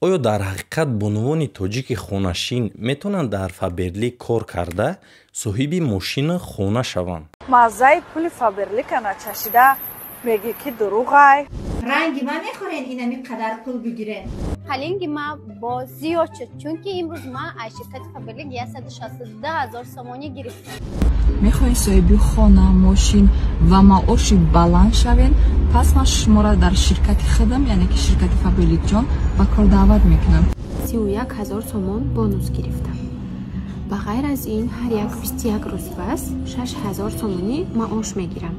Оё дар ҳақиқат бонувони тоҷики хонашин метавонанд дар Фаберлик кор карда, соҳиби мошину хона шаванд? Маззаи пули Фаберлика начашида мегӣ, ки дурӯғай. Ранги ман мехоҳен инами қадар пул бигирен. Қалинги ма боз зиёд шуд, чунки имрӯз ман аз ширкати Фаберлик 162 000 сомонӣ гирифтам. Мехоҳед соҳиби хона, мошин ва маоши баланд шавед? Пас ман шуморо дар ширкати худам, яъне ки ширкати Фаберликҷон, ба кор даъват мекунам. 31 000 сомон бонус гирифтам. Ба ғайр аз ин, ҳар як 21 рӯз пас 6000 сомонӣ маош мегирам.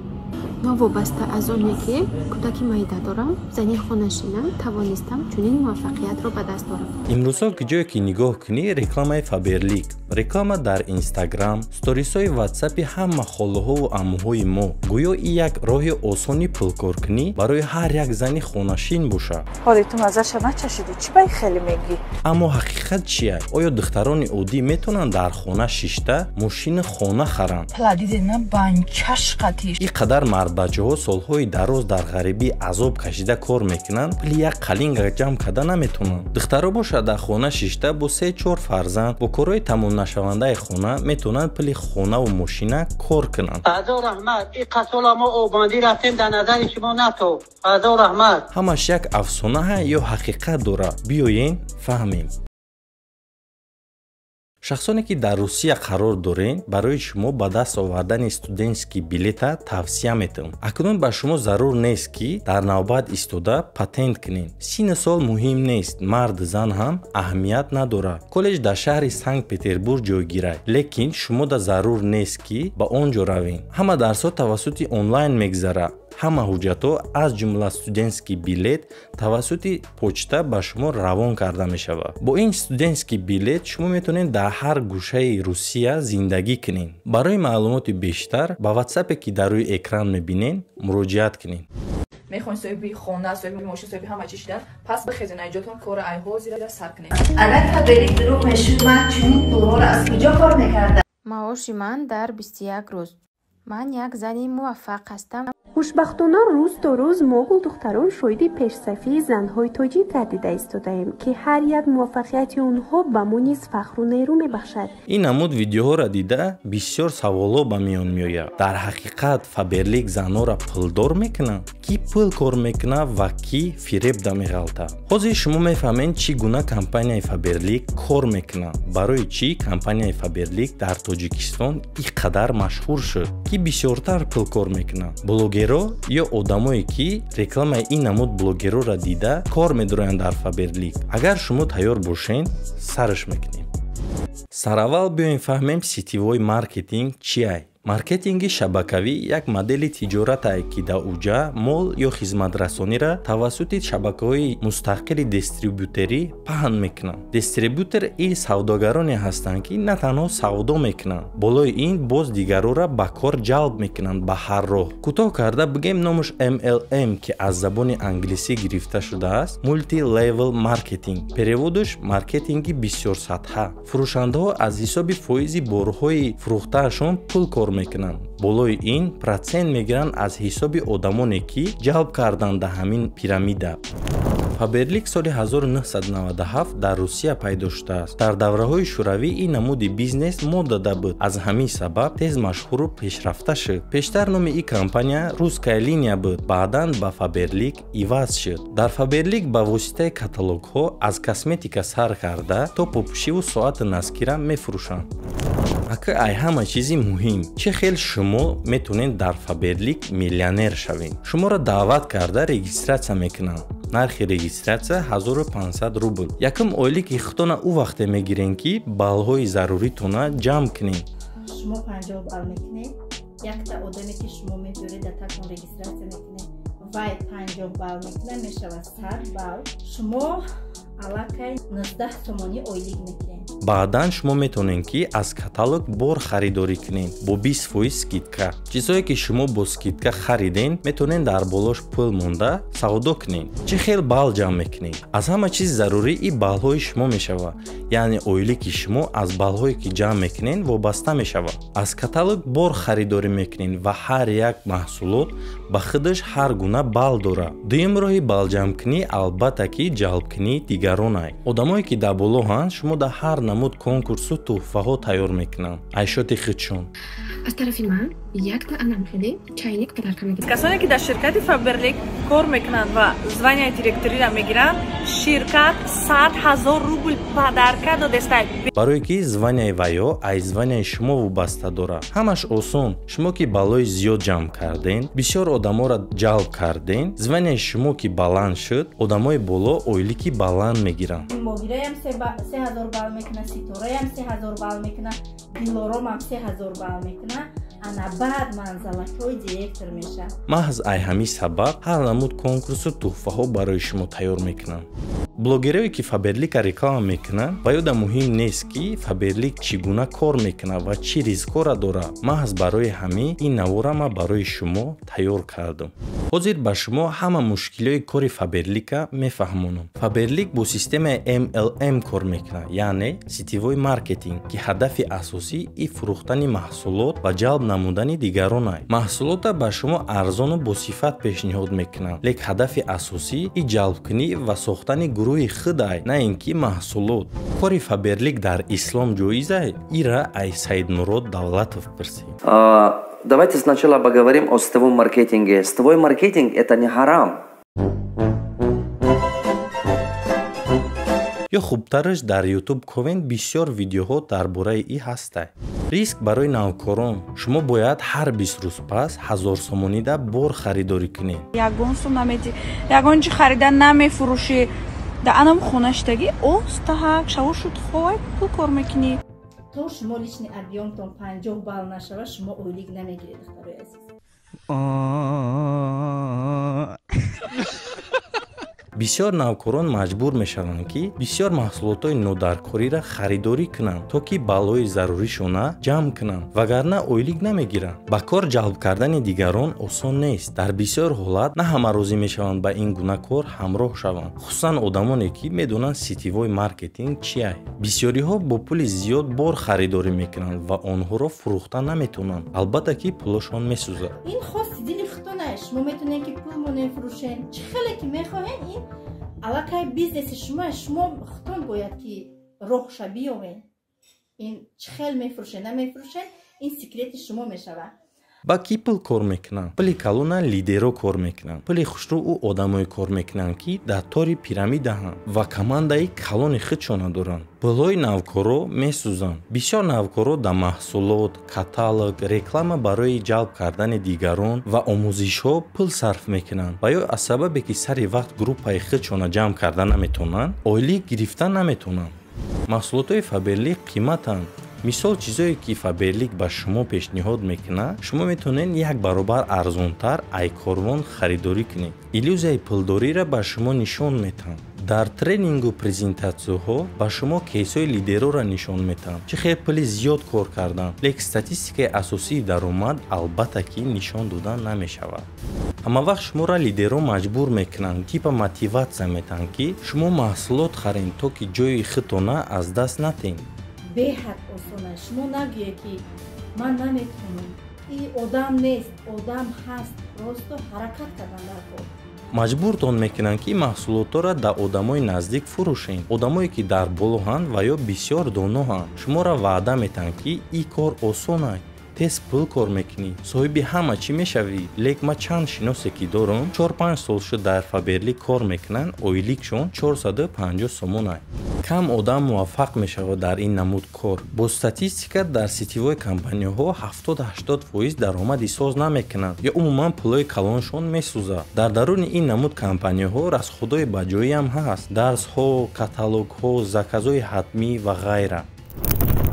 Новобаста аз оне ки кӯдаки майда дорам, зани хонашинам, тавонистам чунин муваффақиятро ба даст орам. Имрӯзҳо ки ҷое ки нигоҳ кунӣ, рекламаи Фаберлик, реклама дар Инстаграм, сторисҳои Ватсапи ҳама холаҳову аммуҳои мо. Гӯё ин як роҳи осони пулкоркунӣ барои ҳар як зани хонашин бошад. Ҳоли ту маззаша начашидӣ, чӣ бай хеле мегӣ? Аммо ҳақиқат чия? Оё духтарони оддӣ метавонанд дар хона шишта мошини хона харанд? Ин қадар мардбачаҳо солҳои дароз дар ғарибӣ азоб кашида кор мекунанд, пули як қалинга ҷамъ карда наметавонанд. Духтаро бошад, дар хона шишта, бо се чор фарзанд, бо корҳои тамомнашавандаи хона метавонанд пули хонаву мошина кор кунанд. Ҳазор раҳмат, ин қасола мо обандӣ рафтем, дар назари шумо натоб. Ҳазор раҳмат. Ҳамаш як афсонаҳа ё ҳақиқат дорад? Биёен, фаҳмем. Шахсоне ки дар Русия қарор доред, барои шумо ба даст овардани студентский билета тавсия метавам. Акнун ба шумо зарур нест, ки дар навбат истода патент кунед. Синну сол муҳим нест, мард, зан ҳам аҳамият надорад. Коллеҷ дар шаҳри Санкт Петербург ҷойгирад, лекин шумода зарур нест, ки ба он ҷо равед. Ҳама дарсҳо тавассути онлайн мегузарад. Ҳама ҳуҷҷатҳо, аз ҷумла студентский билет, тавассути почта ба шумо равон карда мешавад. Бо ин студентский билет шумо метавонед дар ҳар гӯшаи Русия зиндагӣ кунед. Барои маълумоти бештар ба Ватсапе, ки дар рӯи экран мебинед, муроҷиат кунед. Мехоҳед соҳиби хона, соҳиби мошин, соҳиби ҳама чӣ шидан? Пас бихезен, айҷотон кора айҳозира сар кунед. Агар Фаберлик дурӯғ мешуд, ман чунин пулҳоро аз куҷо кор мекардам? Маоши ман дар 21 рӯз. Ман як зани муваффақ ҳастам. Хушбахтона, рӯз то рӯз мо, гулдухтарон, шоҳиди пешсафии занҳои тоҷик гардида истодаем, ки ҳар як муваффақияти онҳо ба мо низ фахру нерӯ мебахшад. Ин намуд видеоҳоро дида, бисёр саволҳо ба миён меояд. Дар ҳақиқат Фаберлик занҳоро пулдор мекунад? Кӣ пул кор мекунад ва кӣ фиреб дамеғалтад? Ҳозир шумо мефаҳмед, чӣ гуна компанияи Фаберлик кор мекунад, барои чӣ компанияи Фаберлик дар Тоҷикистон ин қадар машҳур шуд, кӣ бисёртар пул кор мекунад, блогеро ё одамое, ки рекламаи ин намуд блогерора дида кор медороянд дар Фаберлик? Агар шумо тайёр бошед, сарш мекунем. Сараввал биёем, фаҳмем, сетевой маркетинг чиай. Маркетинги шабакавӣ як модели тиҷоратае, ки дар уҷа мол ё хизматрасониро тавассути шабакаҳои мустақили дистрибютерӣ паҳн мекунанд. Дистрибютор ин савдогароне ҳастанд, ки на танҳо савдо мекунанд, болои ин боз дигарора ба кор ҷалб мекунанд ба ҳар роҳ. Кӯтоҳ карда бигем, номаш MLM, ки аз забони англисӣ гирифта шудааст, multi level marketing, переводаш маркетинги бисёрсатҳа. Фурӯшандаҳо аз ҳисоби фоизи борҳои фурӯхтаашон пул кор мекунанд, болои ин процент мегиранд аз ҳисоби одамоне, ки ҷалб карданд дар ҳамин пирамида. Фаберлик соли 1997 дар Русия пайдо шудааст. Дар давраҳои шӯравӣ ин намуди бизнес модада буд, аз ҳамин сабаб тез машҳуру пешрафта шуд. Пештар номи ин компания «Русская линия» буд, баъдан ба Фаберлик иваз шуд. Дар Фаберлик ба воситаи каталогҳо аз косметика сар карда то попӯшиву соату носкира мефурӯшанд. Ака, ай ҳама чизи муҳим: чӣ хел шумо метавонед дар Фаберлик миллионер шавед? Шуморо даъват карда, регистрация мекунанд. Нархи регистрация 1500 рубл. Якум ойлики худтона ӯ вақте мегирен, ки баллҳои заруритона ҷамъ кунед. Шумо 50 балл мекунед, якта одаме, ки шумо мебиёред, дар такон регистрация мекунед, вай 50 балл мекунад, мешавад 100 балл. Шумо аллакай 19 сомонӣ ойлик мекунед. Баъдан шумо метавонед, ки аз каталог бор харидорӣ кунед бо 20% скидка. Чизҳое, ки шумо бо скидка хариден, метавонед дар болош пул монда савдо кунед. Чӣ хел балл ҷамъ мекунед? Аз ҳама чиз зарурӣ и баллҳои шумо мешавад, яъне ойлики шумо аз баллҳое, ки ҷамъ мекунед, вобаста мешавад. Аз каталог бор харидорӣ мекунед ва ҳар як маҳсулот ба худаш ҳар гуна балл дорад. Дуюм роҳи баллҷамъкунӣ, албатта, ки ҷалбкунии дигарон. дигаронай. Одамое ки дар боло ҳанд, шумо дар ҳар намуд конкурсу тӯҳфаҳо тайёр мекунанд. Айшоти худшон. Аз тарафи ман якта анамхели чайник подарка мегирам. Касоне ки дар ширкати Фаберлик кор мекунанд ва званияи директориро мегиранд, ширкат 100 000 рубл подарка додеста. Барое ки званияи ваё ай званияи шумо вобаста дорад. Ҳамаш осон. Шумо ки баллои зиёд ҷамъ карден, бисёр одаморо ҷалб карден, званияи шумо ки баланд шуд, одамои боло ойлики баланд мегиранд. Моҳираям 3000 балл мекунад, Ситораям 3000 балл мекунад, Дилоромам 3000 балл мекунад. Ана баъд манзалатҳои директор мешавад. Маҳз ай ҳамин сабаб ҳар намуд конкурсу тӯҳфаҳо барои шумо тайёр мекунанд. Блогерое ки Фаберлика реклама мекунанд, ва ёда муҳим нест ки Фаберлик чӣ гуна кор мекунад ва чӣ рискҳоро дорад. Маҳз барои ҳамин ин навора ман барои шумо тайёр кардам. Ҳозир ба шумо ҳама мушкилиҳои кори Фаберлика мефаҳмонам. Фаберлик бо системаи MLM кор мекунад, яъне сетевой маркетинг, ки ҳадафи асосӣ и фурӯхтани маҳсулот ва ҷалб намудани дигаронай. Маҳсулотро ба шумо арзону босифат пешниҳод мекунанд, лек ҳадафи асосӣ и ҷалбкунӣ ва сохтани гурӯҳи худай, на ин ки маҳсулот. Кори Фаберлик дар ислом ҷоизай? Ира ай Саидмурод Давлатов пурсид. Давайте сначала поговорим о сетевом маркетинге. Сетевой маркетинг – это не харам. Ё хубтараш дар YouTube ковен бисёр видеоҳо дар бораи и ҳастай. Риск барои навкорон. Шумо бояд ҳар 20 рӯз пас 1000 сомонида бор харидорӣ кунед. Ягон сум намедӣ, ягон чи харида намефурӯшӣ. Дар анам хонаштагӣ остаҳак шаву шуд ховай пул кор мекунӣ. То шумо личный объемтон 50 балл нашава, шумо ойлик намегиред, духтарои азиз. Бисёр навкорон маҷбур мешаванд, ки бисёр маҳсулотҳои нодаркориро харидорӣ кунанд, то ки баллҳои заруришона ҷамъ кунанд, вагарна ойлик намегиранд. Ба кор ҷалб кардани дигарон осон нест. Дар бисёр ҳолат на ҳама розӣ мешаванд ба ин гуна кор ҳамроҳ шаванд, хусусан одамоне ки медонанд сетевой маркетинг чиай. Бисёриҳо бо пули зиёд бор харидорӣ мекунанд ва онҳоро фурӯхта наметавонанд. Албатта ки пулашон месӯзад. Ин хости дили худтонае. Шумо метавонед ки пул монед фурӯшед, чӣ хеле ки мехоҳед. Ин аллакай бизнеси шумо, шумо худтон бояд ки роҳша биёвед. Ин чӣ хел мефурӯшед, намефурӯшед, ин секрети шумо мешавад. Ба ки пул кор мекунанд? Пули калона лидеро кор мекунанд. Пули хушрӯ ӯ одамое кор мекунанд, ки дар тори пирамидаҳанд ва командаи калони худшона доранд. Пулҳои навкоро месӯзанд. Бисёр навкоро дар маҳсулот, каталог, реклама барои ҷалб кардани дигарон ва омӯзишҳо пул сарф мекунанд ва ё аз сабабе ки сари вақт группаи худшона ҷамъ карда наметавонанд, ойлик гирифта наметавонанд. Маҳсулотҳои Фаберлик қиматанд. Мисол, чизое ки Фаберлик ба шумо пешниҳод мекунад, шумо метавонед як баробар арзонтар ай корвон харидорӣ кунед. Иллюзияи пулдориро ба шумо нишон метаҳанд. Дар тренингу презентатсияҳо ба шумо кейсҳои лидерора нишон метаҳанд, чӣ хел пули зиёд кор карданд, лек статистикаи асосии даромад албатта ки нишон дода намешавад. Ҳама вақт шуморо лидерҳо маҷбур мекунанд, типа мотиватсия метаҳанд, ки шумо маҳсулот харед, то ки ҷои худтона аз даст натеҳед. Беҳад осона. Шумо нагӯед ки ман наметавонам. Ин одам нест, одам ҳаст, просто ҳаракат кардан дар кор. Маҷбуртон мекунанд, ки маҳсулотҳоро дар одамои наздик фурӯшед, одамое ки дар болоҳанд ва ё бисёр доноҳанд. Шуморо ваъда метаҳанд, ки ин кор осонай, тез пул кор мекунӣ, соҳиби ҳама чӣ мешавӣ. Лек ман чанд шиносе ки дорам, 4-5 сол шуд дар Фаберлик кор мекунанд, ойликшон 450 сомонай. Кам одам муваффақ мешавад дар ин намуд кор. Бо статистика дар сетевой компанияҳо 70-80% даромади соз намекунанд ё умуман пулҳои калоншон месӯзад. Дар даруни ин намуд компанияҳо расходҳои баҷоиам ҳаст: дарсҳо, каталогҳо, заказҳои ҳатмӣ ва ғайра.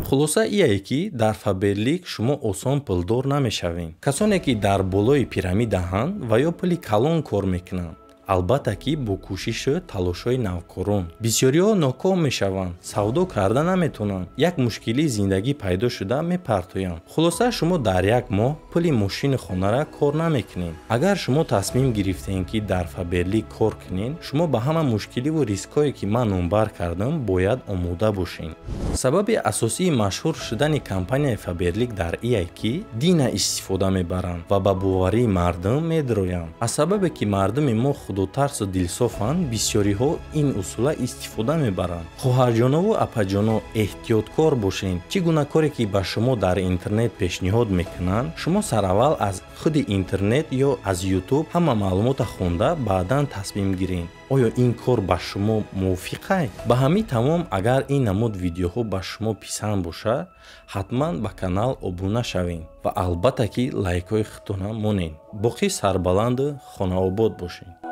Хулоса ие ки дар Фаберлик шумо осон пулдор намешавед. Касоне ки дар болои пирамидаҳанд ва ё пули калон кор мекунанд, албатта ки бо кӯшишу талошҳои навкорон. Бисёриҳо ноком мешаванд, савдо карда наметавонанд, як мушкилии зиндагӣ пайдо шуда мепартоянд. Хулоса, шумо дар як моҳ пули мошини хонара кор намекунед. Агар шумо тасмим гирифтем ки дар Фаберлик кор кунед, шумо ба ҳама мушкиливу рискҳое ки ман номбар кардам бояд омода бошед. Сабаби асосии машҳур шудани компанияи Фаберлик дар ие ки дина истифода мебаранд ва ба боварии мардум медроянд. Аз сабабе ки мардуми мо худотарсу дилсофанд, бисёриҳо ин усула истифода мебаранд. Хоҳарҷонову апаҷоно, эҳтиёткор бошед. Чӣ гуна коре ки ба шумо дар интернет пешниҳод мекунанд, шумо сараввал аз худи интернет ё аз Ютуб ҳама маълумота хонда, баъдан тасмим гиред, оё ин кор ба шумо мувофиқай. Ба ҳамин тамом. Агар ин намуд видеоҳо ба шумо писанд бошад, ҳатман ба канал обуна шавед ва албатта ки лайкҳои худтона монед. Боқӣ сарбаланду хонаобод бошед.